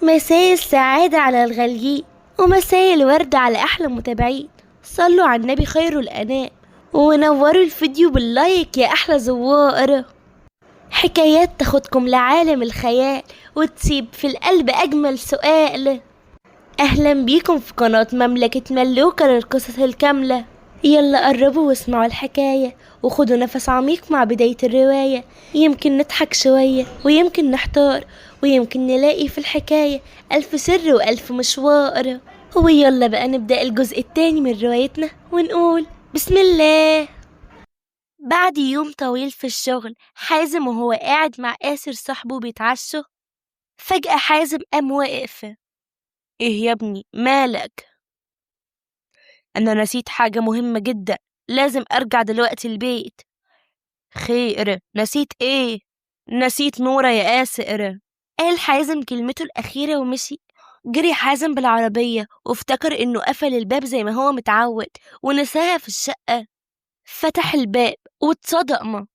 مساء السعادة على الغاليين ومساء الورد على أحلى متابعين. صلوا على النبي خير الأنام ونوروا الفيديو بال like يا أحلى زوار. حكايات تاخدكم لعالم الخيال وتسيب في القلب أجمل سؤال. أهلا بيكم في قناة مملكة ملوكة للقصص الكاملة. يلا قربوا واسمعوا الحكاية وخدوا نفس عميق مع بداية الرواية. يمكن نضحك شوية ويمكن نحتار ويمكن نلاقي في الحكاية ألف سر وألف مشوار. ويلا بقى نبدأ الجزء التاني من روايتنا ونقول بسم الله. بعد يوم طويل في الشغل، حازم وهو قاعد مع آسر صاحبه بيتعشوا، فجأة حازم قام واقف. ايه يا ابني مالك؟ انا نسيت حاجة مهمة جدا، لازم ارجع دلوقتي البيت. خير، نسيت ايه؟ نسيت نورة يا آسر. قال حازم كلمته الأخيرة ومشي. جري حازم بالعربية وافتكر انه قفل الباب زي ما هو متعود ونساها في الشقة. فتح الباب واتصدم،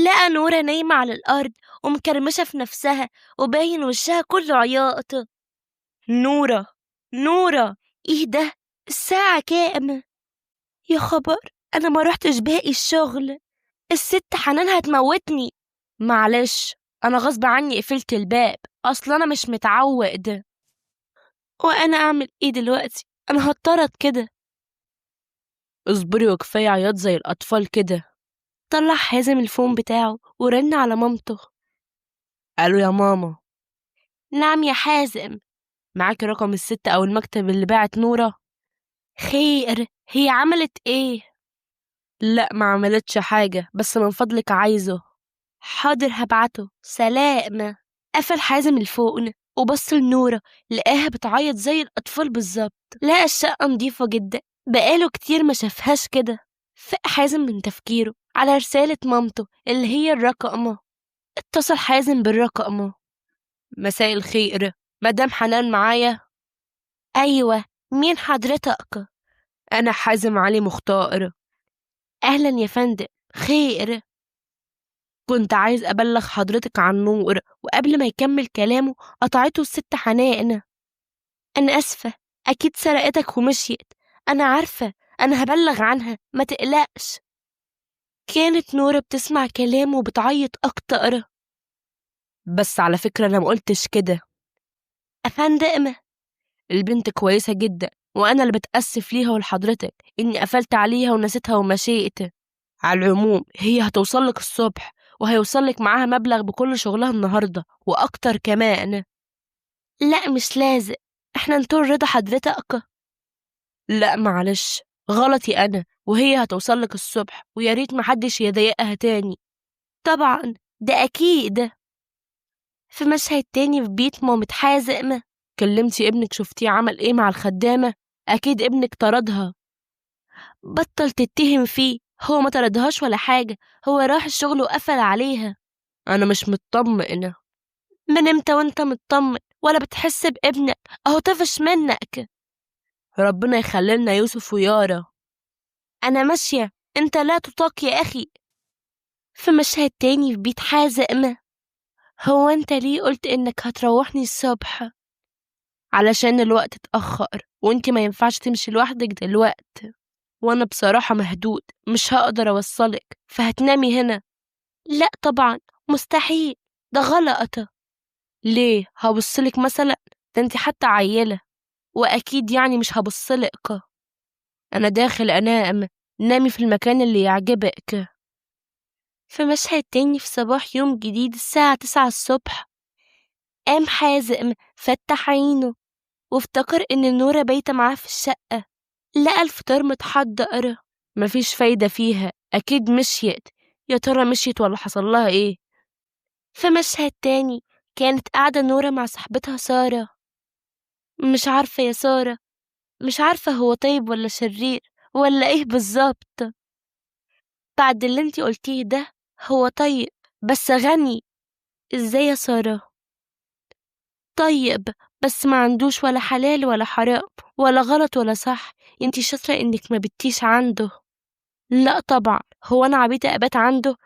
لقى نورة نايمة على الأرض ومكرمشة في نفسها وباين وشها كله عياط. نورة، نورة، ايه ده؟ الساعة كام؟ يا خبر، أنا ما رحتش باقي الشغل، الست حنان هتموتني. معلش، أنا غصب عني قفلت الباب، أصل أنا مش متعود. وأنا أعمل إيه دلوقتي؟ أنا هضطرد كده. اصبري وكفاية عياط زي الأطفال كده. طلع حازم الفون بتاعه ورن على مامته. قالوا يا ماما. نعم يا حازم. معاكي رقم الست أو المكتب اللي باعت نورة؟ خير، هي عملت إيه؟ لا ما عملتش حاجة، بس من فضلك عايزه. حاضر هبعته، سلام. قفل حازم الفون وبص لنورة، لقاها بتعيط زي الأطفال بالظبط. لقى الشقة نضيفة جدا، بقاله كتير ما شافهاش كده. فاق حازم من تفكيره على رسالة مامته اللي هي الرقم. اتصل حازم بالرقم. مساء الخير، مدام حنان معايا؟ أيوة، مين حضرتك؟ أنا حازم علي مختار. أهلا يا فندم، خير؟ كنت عايز أبلغ حضرتك عن نور. وقبل ما يكمل كلامه قطعته الست حنان. أنا أسفة، أكيد سرقتك ومشيت، أنا عارفة، أنا هبلغ عنها، ما تقلقش. كانت نورة بتسمع كلامه وبتعيط أكتر. بس على فكرة أنا ما قلتش كده. أفندم، البنت كويسة جدا، وأنا اللي بتأسف ليها ولحضرتك إني قفلت عليها ونسيتها ومشيت. على العموم هي هتوصلك الصبح، وهيوصلك معاها مبلغ بكل شغلها النهاردة وأكتر كمان. لا مش لازم، احنا نطول رضا حضرتك. لا معلش، غلطي أنا، وهي هتوصلك الصبح، ويا ريت محدش يضايقها تاني. طبعا ده أكيد. في مشهد تاني في بيت مامة حازم. كلمتي ابنك شفتيه عمل ايه مع الخدامة؟ أكيد ابنك طردها. بطل تتهم فيه، هو ما طردهاش ولا حاجة، هو راح الشغل وقفل عليها. أنا مش مطمئنة. من امتى وانت مطمن ولا بتحس بابنك؟ أهو طفش منك. ربنا يخليلنا يوسف ويارا. أنا ماشية، أنت لا تطاق يا أخي. في مشهد تاني في بيت حازم. هو أنت ليه قلت إنك هتروحني الصبح؟ علشان الوقت اتأخر وانت ما ينفعش تمشي لوحدك دلوقت، وانا بصراحة مهدود مش هقدر اوصلك، فهتنامي هنا. لا طبعا مستحيل، ده غلط. ليه؟ هبصلك مثلا؟ ده انت حتى عيلة، واكيد يعني مش هبصلك. انا داخل انام، نامي في المكان اللي يعجبك. في مشهد تاني في صباح يوم جديد الساعة 9 الصبح. قام حازم فتح عينه وافتكر إن نورة بايتة معاه في الشقة. لقى الفطار متحضر، مفيش فايدة فيها، أكيد مشيت. يا ترى مشيت ولا حصل لها إيه؟ في مشهد تاني كانت قاعدة نورة مع صاحبتها سارة. مش عارفة يا سارة، مش عارفة هو طيب ولا شرير ولا إيه بالظبط. بعد اللي انتي قلتيه ده هو طيب بس غني. إزاي يا سارة؟ طيب بس ما عندوش ولا حلال ولا حرام ولا غلط ولا صح. انتي شاطرة انك ما بتيش عنده. لا طبعا، هو انا عبيطة ابات عنده؟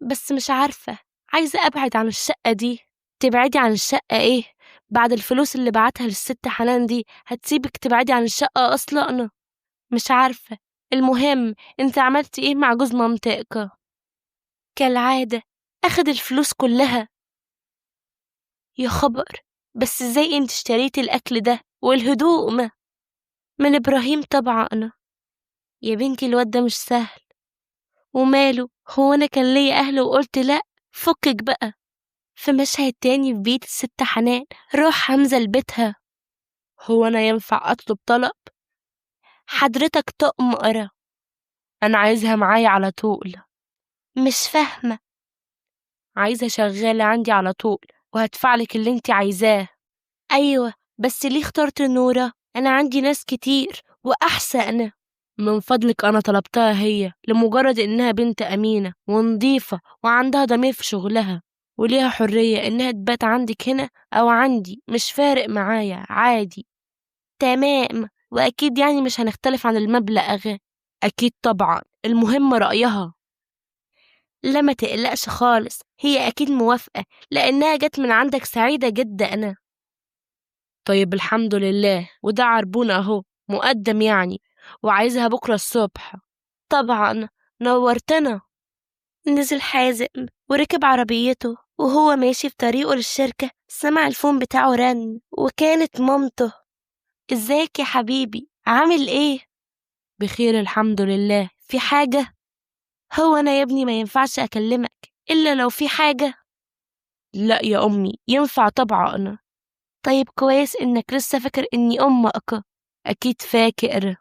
بس مش عارفة، عايزة ابعد عن الشقة دي. تبعدي عن الشقة ايه؟ بعد الفلوس اللي بعتها للست حنان دي هتسيبك تبعدي عن الشقة أصلا؟ مش عارفة. المهم انت عملتي ايه مع جوز مامتك؟ كالعادة أخد الفلوس كلها. يا خبر، بس ازاي انت اشتريتي الأكل ده والهدوم؟ من إبراهيم طبعا. يا بنتي الواد ده مش سهل. وماله، هو أنا كان ليا أهل وقلت لأ؟ فكك بقى. في مشهد تاني في بيت الست حنان، روح حمزة لبيتها. هو أنا ينفع أطلب طلب؟ حضرتك تؤمر. أنا عايزها معايا على طول. مش فاهمة. عايزة شغالة عندي على طول وهدفعلك اللي انت عايزاه. أيوة بس ليه اخترت نورة؟ أنا عندي ناس كتير وأحسن. من فضلك أنا طلبتها هي لمجرد إنها بنت أمينة ونظيفة وعندها ضمير في شغلها، وليها حرية إنها تبات عندك هنا أو عندي، مش فارق معايا عادي. تمام، وأكيد يعني مش هنختلف عن المبلغ. أكيد طبعا، المهم رأيها. لا ما تقلقش خالص، هي أكيد موافقة لأنها جت من عندك سعيدة جدا. أنا طيب الحمد لله، وده عربون أهو مقدم يعني، وعايزها بكرة الصبح. طبعا نورتنا. نزل حازم وركب عربيته، وهو ماشي في طريقه للشركة سمع الفون بتاعه رن، وكانت مامته. ازيك يا حبيبي، عامل ايه؟ بخير الحمد لله. في حاجة؟ هو أنا يا ابني ما ينفعش أكلمك إلا لو في حاجة؟ لا يا أمي ينفع طبعا. طيب كويس إنك لسه فاكر إني أمك. أكيد فاكر.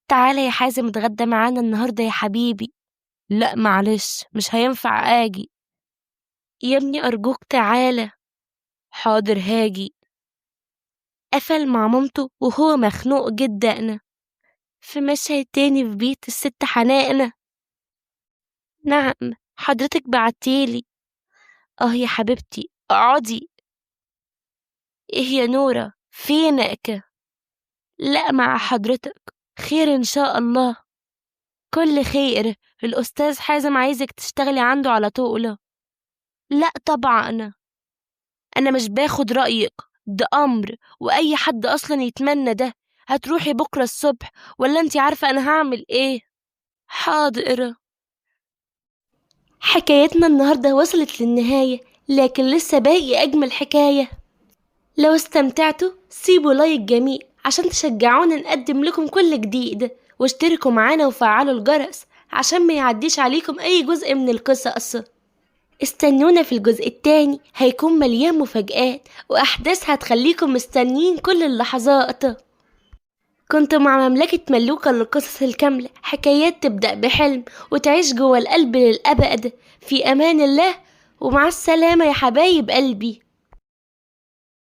تعالى يا حازم اتغدى معانا النهاردة يا حبيبي. لا معلش مش هينفع آجي. يا ابني أرجوك تعالى. حاضر هاجي. قفل مع مامته وهو مخنوق جدا. في مشهد تاني في بيت الست حنان. نعم حضرتك بعتيلي. اه يا حبيبتي اقعدي. ايه يا نورة فينك؟ لا مع حضرتك، خير ان شاء الله. كل خير، الأستاذ حازم عايزك تشتغلي عنده على طول. لا طبعا أنا مش باخد رأيك، ده أمر وأي حد أصلا يتمنى ده. هتروحي بكرة الصبح ولا أنت عارفة أنا هعمل إيه؟ حاضر. حكايتنا النهاردة وصلت للنهاية، لكن لسه باقي أجمل حكاية. لو استمتعتوا سيبوا لايك جميل عشان تشجعونا نقدم لكم كل جديد، واشتركوا معانا وفعلوا الجرس عشان ما يعديش عليكم أي جزء من القصص. استنونا في الجزء التاني، هيكون مليان مفاجآت وأحداث هتخليكم مستنيين كل اللحظات. كنت مع مملكة ملوكة للقصص الكاملة، حكايات تبدأ بحلم وتعيش جوه القلب للأبد. في أمان الله ومع السلامة يا حبايب قلبي.